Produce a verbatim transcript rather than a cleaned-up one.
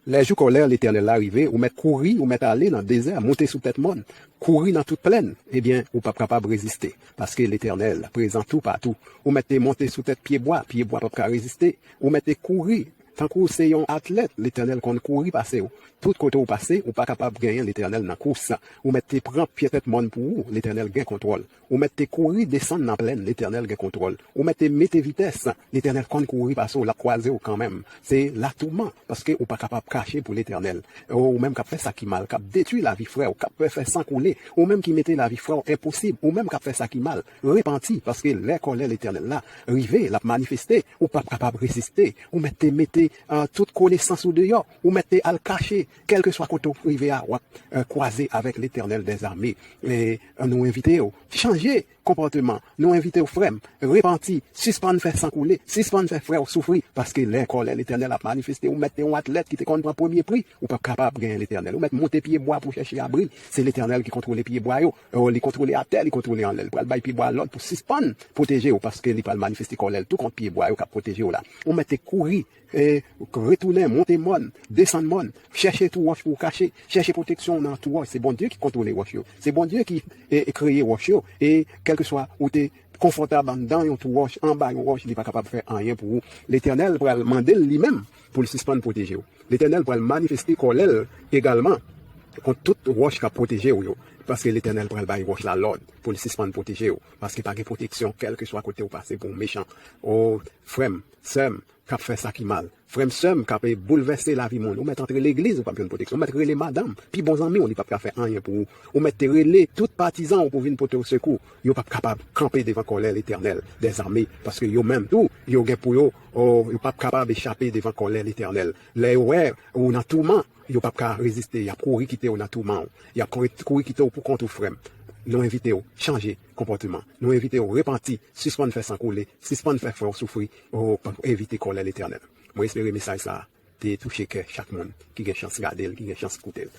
Lè jou kòlè Letènèl la rive, ou mèt kouri, ou mèt ale nan dezè, monte sou tèt mòn, kouri nan tout plèn, ebyen, ou p ap kapab reziste, paske Letènèl prezan toupatou. Ou mèt te monte sou tèt pyebwa, pyebwa p ap ka reziste. Ou mèt te kouri, tankou se yon atlèt, Letènèl konn kouri pase w. Tout kote ou pase, ou pa kapab genyen Letènèl nan kous. Ou mèt te pran pye tèt mòn pou ou, Letènèl gen kontwòl. Ou mèt te kouri desann nan plèn, Letènèl gen kontwòl. Ou mèt te mete vitès, Letènèl konn kouri pase w, l ap kwaze w kanmenm. Se latouman, paske ou pa kapab kache pou Letènèl. Ou menm k ap fè sa ki mal, k ap detwi lavi frè w, k ap fè, fè san koule, ou menm ki mete lavi frè w enposib, ou menm k ap fè sa ki mal, repanti, paske lè kòlè Letènèl la rive, l ap manifeste, ou p ap kapab reziste. Ou mèt te mete, ah, tout konesans ou deyò, ou mèt te al kache, kèlkeswa kote w rive a, w ap, eh, kwaze avèk Letènèl dèzame. E nou envite w, chanje konpòteman. Nou envite w, frè m, repanti, sispann fè san koule, sispann fè frè w soufri, paske lè kòlè Letènèl ap manifeste, ou mèt te yon atlèt ki te konn pran premye pri, ou p ap kapab genyen Letènèl. Ou mèt monte pyebwa pou chèche abri. Se Letènèl ki kontwole pyebwa yo. Oh, li kontwole atè, li kontwole anlè. Li pral bay pyebwa lòd pou sispann pwoteje w, paske li pral manifeste kòlè l tou kont pyebwa yo k ap pwoteje w la. Ou mèt te kouri, e, retounen, monte mòn, desann mòn, chèche twou wòch pou w kache, chèche pwoteksyon w nan twou wòch. Se Bondye ki kontwole wòch yo. Se Bondye ki, e, e, kreye wòch yo. E kèlkeswa ou te konfòtab anndan yon twou wòch, anba yon wòch, li pa kapab fè anyen pou ou. Letènèl pral mande l li menm pou l sispann pwoteje w. Letènèl pral manifeste kòlè l egalman kont tout wòch k ap pwoteje w yo. Paske Letènèl pral bay wòch la lòd pou l sispann pwoteje w. Paske pa gen pwoteksyon, kèlkeswa kote w pase pou w mechan. O, frè m, sè m, k ap fè sa ki mal. Frè m, sè m, k ap boulvèse lavi moun. Ou mèt antre legliz, ou p ap jwenn pwoteksyon. Ou mèt rele madanm, pi bon zanmi w, li p ap ka fè anyen pou ou. Ou mèt te rele tout patizan w pou vin pote w sekou. Yo p ap kapab kanpe devan kòlè Letènèl dèzame, paske yo menm tou, yo gen pou yo, o, yo p ap kapab echape devan kòlè Letènèl. Lè yo wè ou nan touman, yo p ap ka reziste, y ap kouri kite w nan touman w. Y ap kouri, kouri kite w pou kont ou, frè m. Nou envite w chanje konpòteman. Nou envite w repanti, sispann fè san koule, sispann fè frè w soufri, o, pou evite kòlè Letènèl. Mwen espere mesaj sa a te touche kè chak moun ki gen chans gade l, ki gen chans koute l.